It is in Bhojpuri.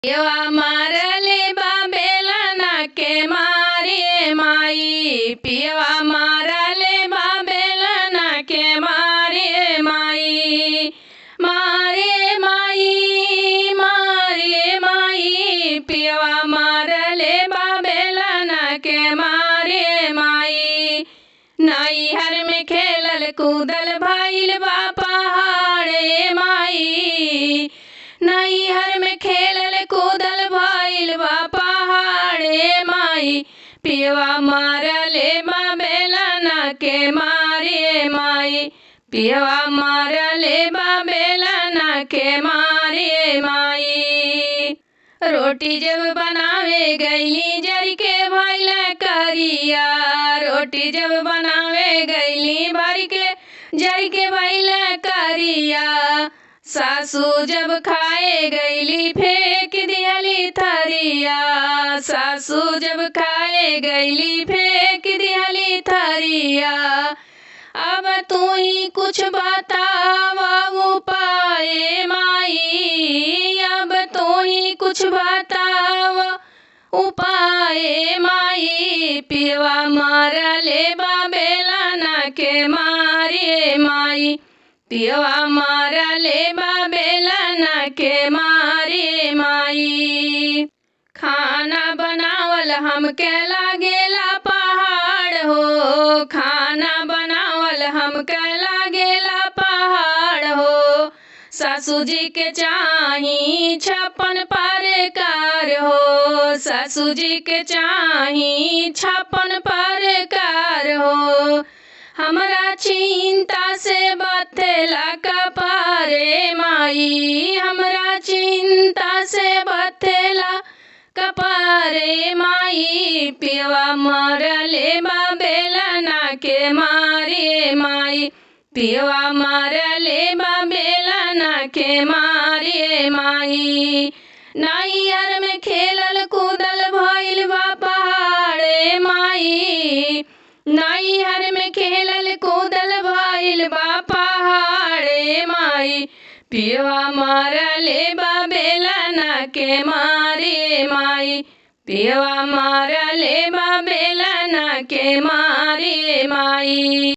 पियवा मारले बा बेलना के मारे माई, पियवा मारले बा बेलना के मारे माई, मारे माई मारे माई, पियवा मारले बा बेलना के मारे माई। नैहर में खेलल कूदल भइल बा पहाड़े माई, नैहर में खेलल कूदल भइल बा पहाड़े माई, पियवा मारले बा बेलना के मारे माई, पियवा मारले बा बेलना के मारे माई। रोटी जब बनावे गईली जर के भइल करिया, रोटी जब बनावे गईली भर के जर के भइल करिया, सासू जब खाए गईली फेंक दिहली थरिया, सासू जब खाए गईली फेंक दिहली थरिया। अब तू ही कुछ बतावा उपाय माई, अब तू ही कुछ बतावा उपाय माई, पियवा मारले बा बेलना के मारे माई, पियवा मारले बा बेलना के मारे माई। खाना बनावल हमके लागेला पहाड़ हो, खाना बनावल हमके लागेला पहाड़ हो, सासू जी के चाही 56 प्रकार हो, सासू जी के चाही 56 प्रकार हो। हमरा चिंता से बथेला कपारे माई, हमरा चिंता से बथेला कपारे माई, पियवा मारले बा बेलना के मारे माई, पियवा मारले बा बेलना के मारे माई। नैहर में खेलल कूदल भइल बा पहाड़े माई, नैहर में खेलल कूदल भइल बा पहाड़े माई, पियवा मारले बा बेलना के मारे माई, पियवा मारले बा बेलना के मारे माई।